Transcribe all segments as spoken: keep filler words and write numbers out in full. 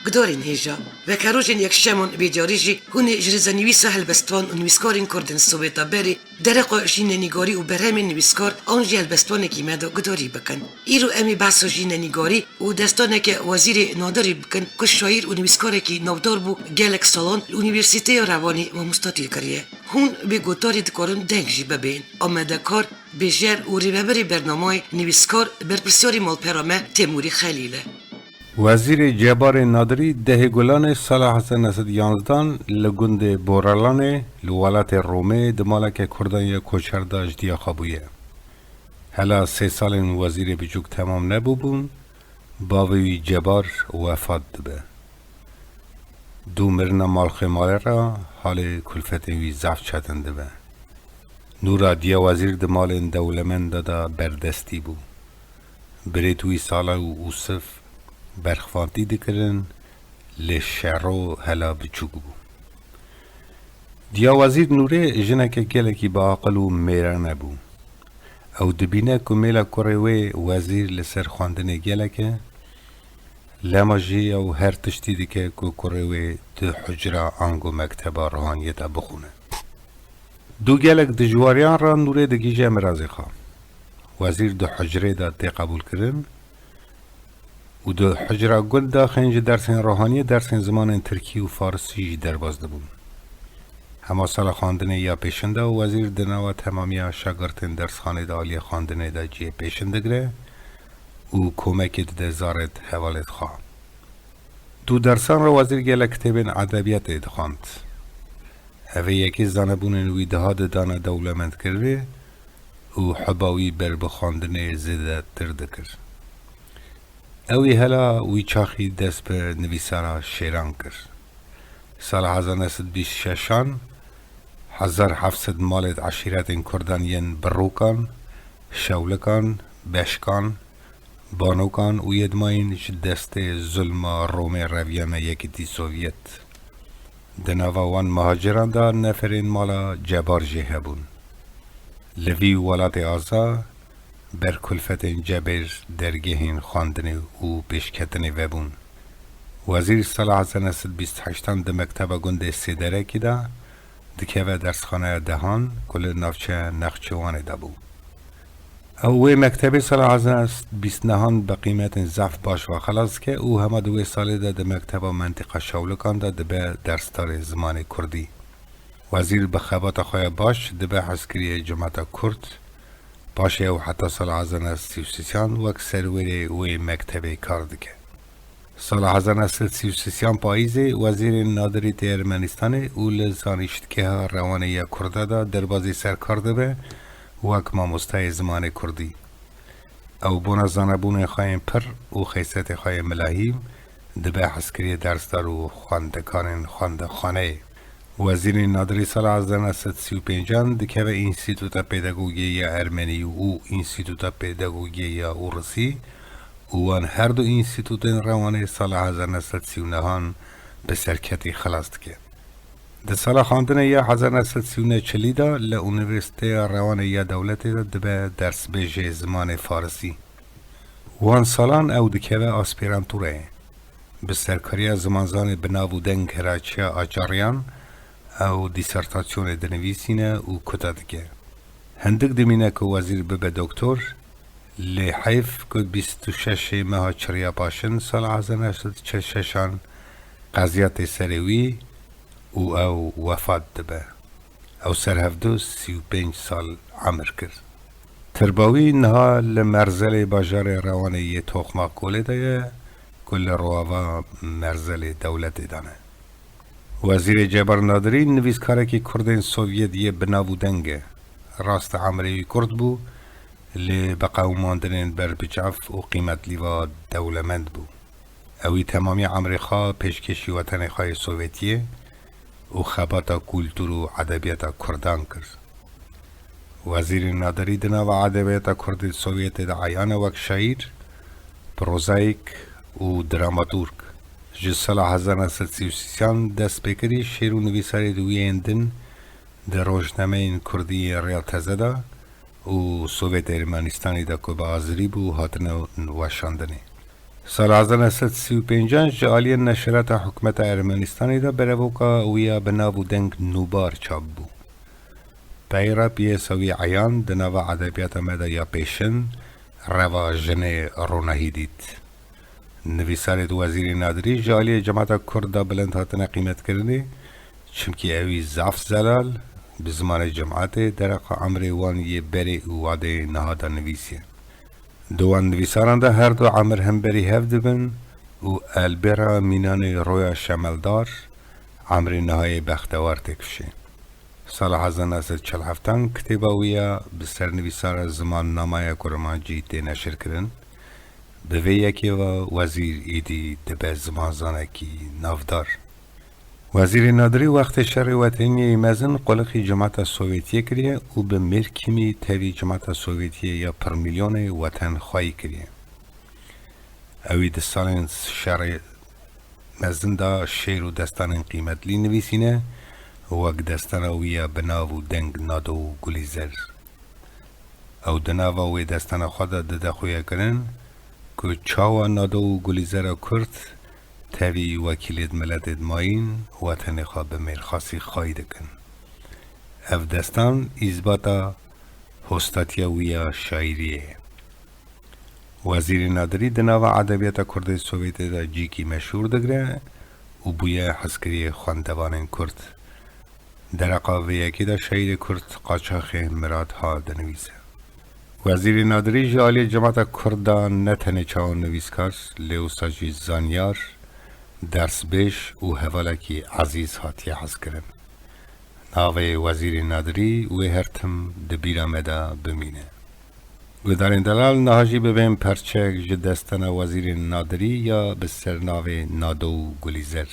Gudarên hêja, weke rojên yekşeman vê carî jî hûn ê ji rizenivîsa helbestvan û nivîskarên kurd ên Sowêta berê dereqa jînenîgarî û berhemên nivîskar an jî helbestvanekî me de gudarî bikin. Îro em ê behsa jînenîgarî û destaneke Wezîrê Nadirî bikin ku şaîr û nivîskarekî navdar bû, gelek salan li Unîversîteya Rewanê mamostatî kiriye. Hûn bi gotarî dikarin deng jî bibên. Amadekar, bêjer û rêveberê bernameyê, nivîskar, berpirsyarê malpera me Temûrî Xelîl e. Wezîrê Cebarê Nadirî dehê Gulanê sala hezar neh sed yanzdan li gundê Boralanê li welatê Romê di maleke Kurdan ya koçer de ji diya xwe bûye. Hela sê salên wezîrê biçûk temam nebûbûn, bavê wî Cebar wefat dibe. Dû mirina malxwê malê re halê kulfetên wî zaf çetin dibe. Nûra diya wezîr di malên dewlemenda de berdestî bû. Birêt wî Sala û Ûsif berxivantî dikirin, lê Şero hela biçûk bû. Diya wezîr Nûrê jineke gelekî biaqil û mêrane bû. Ew dibîne ku mêla kurê wê wezîr li ser xwendinê gelek e, lema jî ew her tiştî dike ku kurê wê di hucra ango mekteba ruhaniyê de bixwîne. Dû gelek dijwariyan re Nûrê digihîje mirazê xwe. Wezîr di hucrê de tê qebûlkirin û di hucra gund de xênc dersên ruhaniyê, dersên zimanên tirkî û farisî jî derbas dibûn. Hema sala xwendinê ya pêşin de wezîr di nava temamiya şagirtên dersxanê de aliyê xwendinê de cihê pêşin digire û komekê dide zarê hevalê xwe. Dû dersan re wezîr gelek kitêbên edebiyatê dixwend. Ev ê yekê zanebûnên wî daha didane dewlemendkirinê û heba wî ber bi xwendinê zêdetir dikir. Ew ê hela wî çaxî dest bi nivîsara şêran kir. Sala hezar neh sed bîst şeşan hezar heft sed malê di eşîretên kurdan yên Birûkan, Şewlikan, Beşkan, Banokan û yê dimayîn ji destê zulma Romê reviyane Yekîtî Sovyet. Di nava wan muhaciran de neferên mala Cebar jî hebûn. Li vî welatê aza ber kulfetên cebêr dergehên xwendinê û pêşketinê vebûn. Wezîr sala hezar neh sed bîst heştan di mekteba gundê Sêderekî de dikeve dersxaneya dehan ku li navçeya Nexçiwanê de bû. Ew wê mektebê sala hezar neh sed bîst nehan bi qîmetên zaf baş ve xelas dike û hema di wê salê de di mekteba mentîqa Şewlikan de dibe dersdarê zimanê kurdî. Wezîr bi xebata xwe ya baş dibe hezkiriyê cemata kurd, paşê ew heta sala hezar neh sed sî û sêyan wek serwêrê wê mektebê kar dike. Sala hezar neh sed sî û sêyan payîzê wezîrê Nadirî tê Ermenistanê û li Zanîştgeha Rewanê ya Kurda de derbazî ser kar dibe wek mamostayê zimanê kurdî. Ew bona zanebûnên xwe yên pir û xeysletê xwe yê milahî dibe hezkiriyê dersdar û xwendekarên xwendexaneyê. Wezîrê Nadirî sala hezar neh sed sî û pêncan dikeve Înstîtuta Pedagogiyê ya Ermenî û Înstîtuta Pedagogiyê ya Ûrisî û wan her du înstîtûtên Rewanê sala hezar neh sed sî û nehan bi serketî xilas dike. Di sala xwendinê ya hezar neh sed sî û neh çilî de li Unîversîteya Rewanê ya Dewletê de dibe dersbêjê zimanê farisî. Wan salan ew dikeve aspîrantureyê. Bi serkariya zimanzanê bi nav û deng Hiraçiya Acaryan ew dîsertasyonê dinivîsîne û kuta dike. Hindik dimîne ku wezîr bibe doktor, lê heyf ku bîst û şeşê meha Çirya Paşin sala hezar neh sed çil û şeşan qeziya tê serê wî û ew wefat dibe. Ew ser hevdu sî û pênc sal emir kir. Tirba wî niha li merzelê bajarê Rewanê yê Toxmakolê de ye ku li roava merzelê dewletê de ne. Wezîrê Cebar Nadirî nivîskarekî kurdên Sovyet yê bi nav û deng e. Rast e emrê wî kurt bû, lê bi qewimandinên ber bi çav û qîmetlîva dewlemend bû. Ewî temamî emrê xwe pêşkêşî wetenê xwe yê Sovyetiyê û xebata kultur û edebiyata kurdan kir. Wezîrê Nadirî di nava edebiyata kurdî Sovyetê de eyan e wek şaîr, prozayîk û dramaturg. Ji sala hezar neh sed sî û sêyan dest pê kirî şêr û nivîsarê di wî yên din di rojnameyên kurdî yên Rêya Teze de û Sovyetê Ermenistanî de ku bi azirî bû hatine weşandinê. Sala hezar neh sed sî û pêncan ji aliyê neşirata hikûmeta Ermenistanê de berevoka wî ya bi nav û deng Nûbar çap bû. Peyra piyesa wî eyan di nava edebiyata me de ya pêşin reva jinê ronahî dît. Nivîsarê di Wezîrê Nadirî ji aliyê cemata Kurd de bilind hatine qîmetkirinê, çimkî ewî zaf zelal, bi zimanê cematê, dereqa emrê wan yê berê û wadê niha de nivîsiye. Di wan nivîsaran de her du emir hemberî hev dibin û elbêra mînanê roya şemeldar, emrê nihayê bextewar têkişê. Sala hezar neh sed çel heftan kitêba wî ya bi sernivîsara Zimannamaya Kurmancî tê neşirkirin. Bi vê yekê ve Wezîr êdî dibe zimanzanekî navdar. Wezîrê Nadirî wextê şerê weteniyê yê mezin qulixî cemata Sovyetiyê kiriye û bi mêrkîmî tevî cemata Sovyetiyê ya pirmîlyonê wetenxwayî kiriye. Ewî di salên şerê mezin de şêr û destanên qîmetlî nivîsîne, wek destana wî ya bi nav û deng Nado û Gulîzer. Ew di nava wê destana xwe de dide xuyakirin ku çawa Nado û Gulîzera Kurd tevî wekîlêd miletêd mayîn wetenê xwe bi mêrxasî xwayî dikin. Ev destan îzbata hostatiya wî ya şaîriyê ye. Wezîrê Nadirî di nava edebiyata Kurdê Sovyetê de cîkî meşhûr digre û bûye hezkiriyê xwendevanên Kurd. Dereqa vê yekê de şaîrê Kurd qaçaxê Mirat Ha dinivîse. Wezîrê Nadirî ji aliyê cemata Kurd de ne tenê çawa nivîskar, lê wisa jî zanyar, dersbêj û hevalekî ezîz hatiye hezkirin. Navê Wezîrê Nadirî wê her tim di bîra me de bimîne. Guhdarên delal, niha jî bibên perçeyek ji destana Wezîrê Nadirî ya bi sernavê Nado û Gulîzer.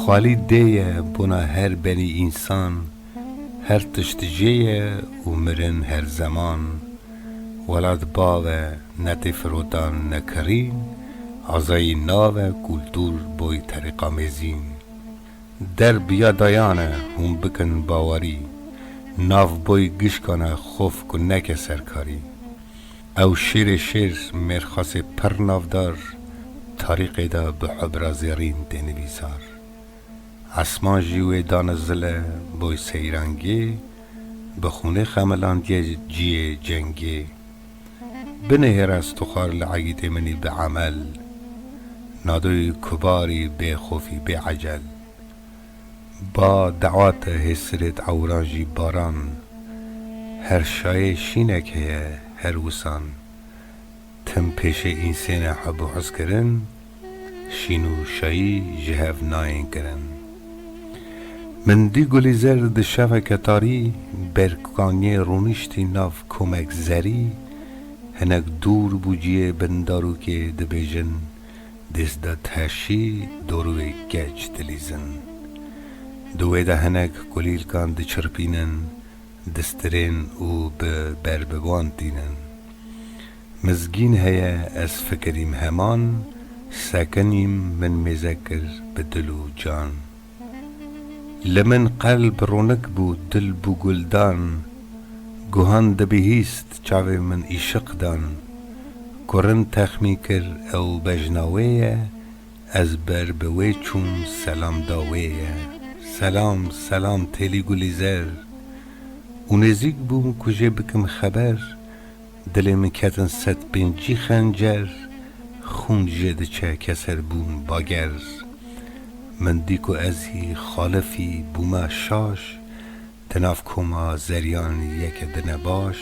Xwalî dê ye bona her benî însan, her tişt jê ye û mirin her zeman. Welat bav e, ne tê firotan ne kirîn, azayî nav e, kultûr boy terîqa mêzîn. Derb ya dayan e, hûn bikin bawerî, nav boy gişkan e, xof ku neke serkarî. Ew şêrê şêr, mêrxasê pir navdar, tarîxê de bi hubra zêrîn tê nivîsar. Esman jî wê dane zile, boy seyrangê, bi xûnê xemilandiye ciyê cengê. Binihêre stixwar li egîtê min î bi emel, Nadoyî kubarî bê xofî bê ecel. Ba dewate hêsirêt ewran jî baran, her şayê şînek heye her wisan. Tim pêşê însêne hebû hizkirin, şîn û şayî ji hev nayên kirin. Min dî Gulîzer di şeveke tarî, berkaniyê rûniştî nav komek zerî, hinek dûr bû ciyê bin darûkê dibêjin, dêst de teşî dorûyê keç dilîzin. Di wê de hinek kulîlkan diçirpînin, distirên û bi berbiwan tînin. Mizgîn heye ez fikirîm heman, sekinîm min mêze kir bi dil û can. Li min qelb ronik bû, dil bû guldan, guhan dibihîst, çavê min îşiq dan. Kurin texmîn kir ew bejna wê ye, ez ber bi wê çûm, selam da wê ye. Selam, selam Têlî Gulîzer. Û nêzîk bûm ku jê bikim xeber, dilê min ketin sed pêncî xencer, xûn jê diçe keser bûn bager. Min dî ku ez hî xalifî bûme şaş, di nav koma zeriyan yeke dine baş,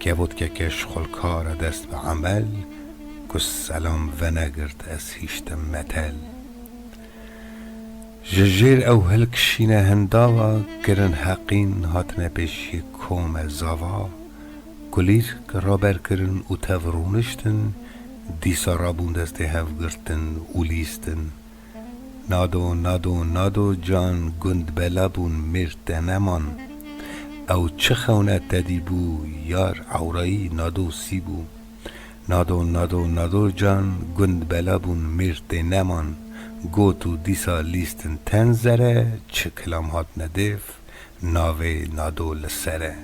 kevotkeke şixulkar e dest bi emel, ku selam venegirt ez hiştim metel. Ji jêr ew hilkişîne hindava, kirin heqîn hatine pêşiyê kome zava, kulîlk raber kirin û tev rûniştin, dîsa rabûn destê hev girtin û lîstin. Nado, nado, nado can gund bela bûn mêr te neman. Ew çi xewne te dî bû, yar ewrayî nado sî bû. Nado, nado, nado can, gund bela bûn, mêr tê neman. Got û dîsa lîstin ten zere, çi kilam hat nedêv, navê nado li ser e.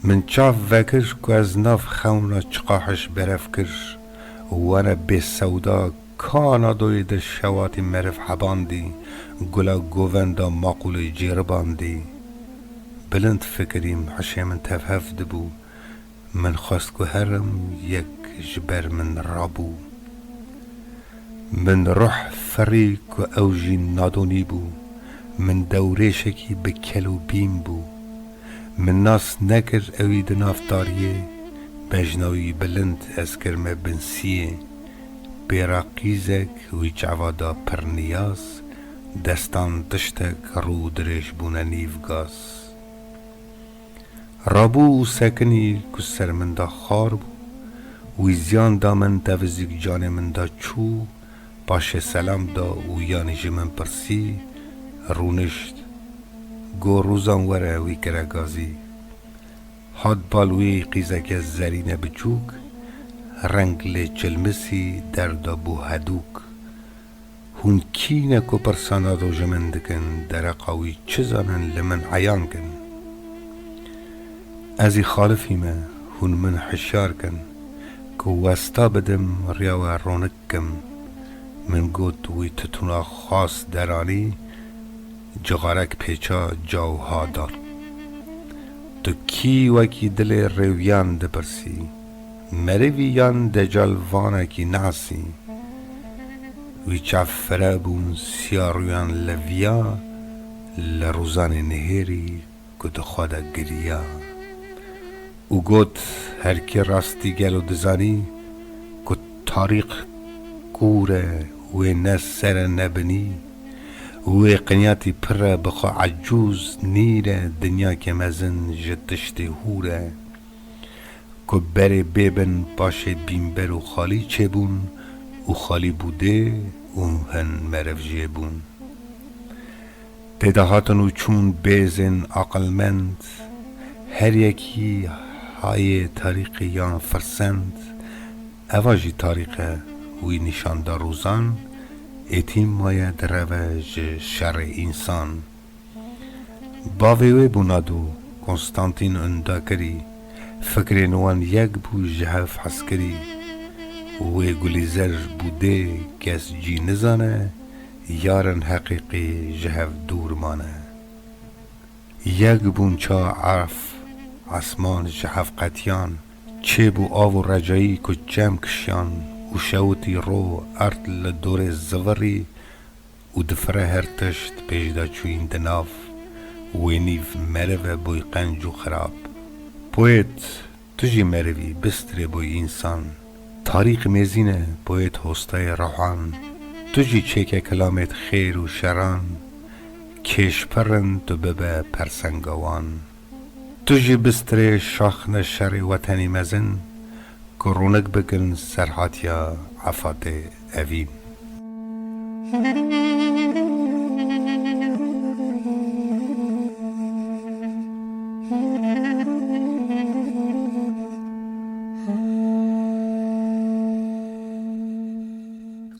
Min çav vekir ku ez nav xewna çiqahiş berev kir û wane bê sewda ka nadoyê de şewatî meriv hebandî, gula govenda maqûlê cêribandî. Bilind fikirîm, hişê min tevhev dibû. Min xwest ku herim, yek ji ber min rabû. Min ruh ferî ku ew jî nadonî bû. Min dewrêşekî bi kel û bîn bû. Min nas nekir ewî di nav tariyê, bejna wî bilind ez kirime bin siyê. Pêra qîzek wî çava da pir niyaz, destan tiştek rû dirêj bûne nîv gaz. Rabû û sekinî ku ser min de xar bû, wî ziyan da min, tevizîk canê min de çû, paşê selam da û yanî ji min pirsî, rûnişt. Got, Rûzan were wî kire gazî. Hat bal wî qîzeke zerîne biçûk, reng lê çilmisî, derda bû hedûk. Hûn kî ne ku pirsa nado ji min dikin, dereqa wî çi zanin li min eyan kin. Ez î xalifî me, hûn min hişyar kin, ku westa bidim riya we ronik kim. Min got wî titûna xas deranî, cixarek pêça caw ha dar. Tu kî wekî dilê rêwiyan dipirsî? Merivî yan decalvanekî nasî? Wî çav fire bûn siya rûyan leviya, li Rûzanê nihêrî ku di xwe de giriya. Û got, her kê rastî gelo dizanî ku tarîx kûr e, wê ne ser e ne binî, wê qinyatî pir e, bi xwe ecûz nîr e, dinyakê mezin ji tiştê hûr e. Ku berê bê bin paşê bînber û xalî çêbûn û xalî bû dê û hin meriv jê bûn. Tê de hatin û çûn bêzên aqilmend, her yekî hayê tarîqê yan firsend. Eva jî tarîq e, wî nîşan da Rûzan, êtîm maye direve ji şerê însan. Bavê wê bû nado, Konstantîn Undakirî, fikrên wan yek bû ji hev hezkirî. Wê gulîzer bû dê, kes cî nizane, yarin heqîqî ji hev dûr mane. Yek bûn ça erf, esman ji hev qetiyan, çêbû av û recayî ku çem kişiyan û şewitî ro erd li dorê zivirî û difire her tişt pêşda çûyîn di nav wê nîv merive bûy qenc û xirab. Poêt, tu jî merivî, bistirê bûy însan. Tarîq mêzîne, poêt hostayê rehan. Tu jî çêke kilamêt xêr û şeran. Kêş pir in, tu bibe persenga wan. Tu jî bistirê şaxne şerê wetenî mezin, ku rûnik bikin serhatiya efatê evîn.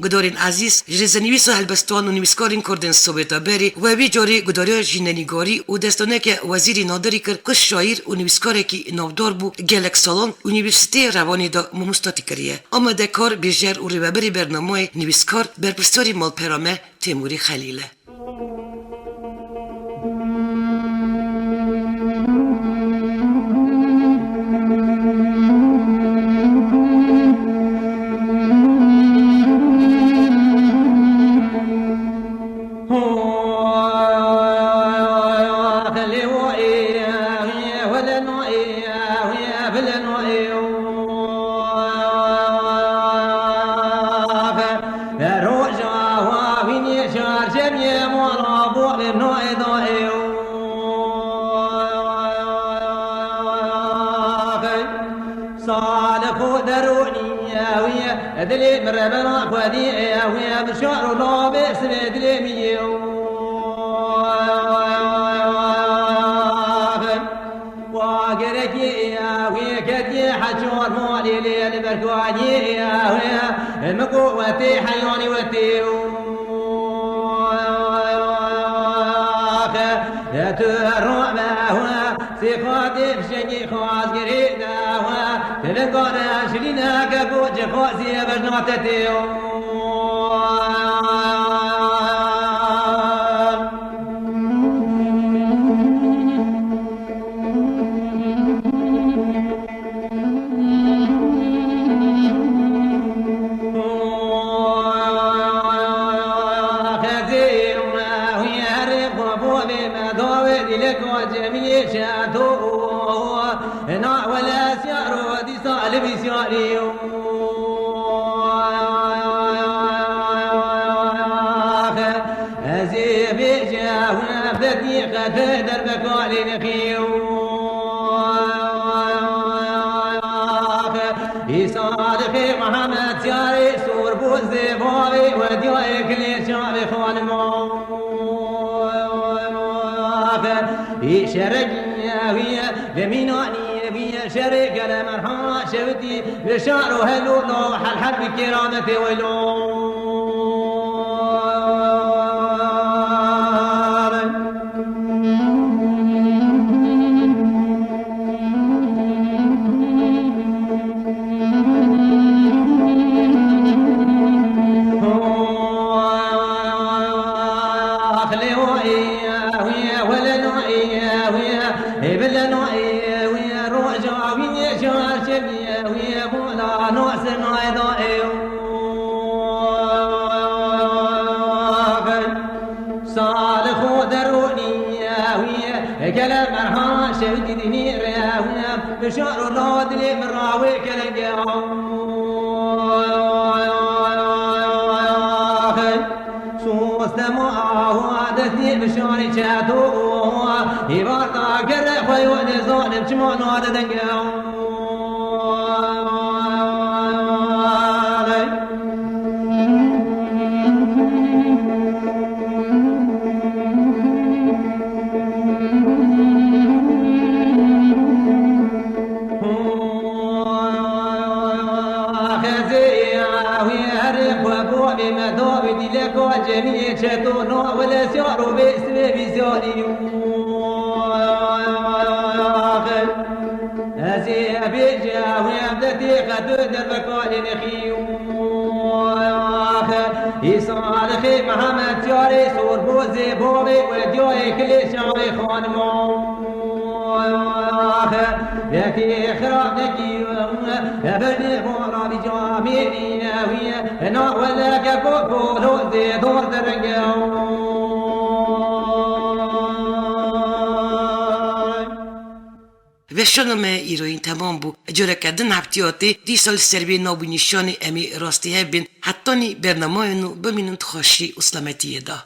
Gudarên ezîz, ji rêzenivîs û helbestvan û nivîskarên Kurd ên Soweta berê we vî carê gudariya jînenîgarî û destaneke Wezîrî Nadirî kir ku şaîr û nivîskarekî navdar bû gelek salan û Unîversîteyê Rewanê de mamostatî kiriye. Amadekar, bêjer û rêvebirê bernameyê Nivîskar, berpirsyarê malpera me Têmûrî Xelîl e. Salih û derûnî ew ye, dilê min revera xwedî ew ye, bi şar û navê sibê dilê min ye. Wa gerekê Wê ketiye heçar malê lê li ber kaniyê wê, min got wetê heyanî wetê. Tu rame we, sê qatê fişengî xwazgirê de we, tu vingane şirîne ke got ji xwaziyê bejnate tê. Ez ê bêje hûn ev destî qet derbekalê nexî. Îsa dixê Mihemed siyarê sor bû zê bavê we diyayê kilê çavê xanima. Î şerekî wî ye, li mînanî wî ye, şerê gele merhema şewitî. Li şar û helûla û helhel bi kêrametê weylo. Ax lê wayê wî, wele nayê wî, ê bile nayê wî, roja wî, şar şevî. Wî bona nasir nayda ew. Salixo derûnî wî, gele merha şev dîdinî re wî, bişar û la dilê min rawê kelenge. Sostema awa destê bişarî çeto. Hêvar da gere xwe yo ne zalim çima nade denge. Xezê wî herê xwe bo bê me dawî dîle ka cemî çeto na wele siyar û bê sivê bî siyarî. Ez ê bêje wî evde tê qedo derbekalê nexî. Îsa dixê Mihemed siyarê sor bo zê bavê we diyayê kilê şarê xanima. Yekê xirab nekî, berdê xora bi camêrî wî, na weleke ko polo zê dor derenge. Veşana me îroyîn temam bû. Careke din heptiya tê, dîsa li ser vê nav û nîşanê em ê rastî hev bên. Hetanî bernameyê nû bimînin di xweşî û selametiyê de.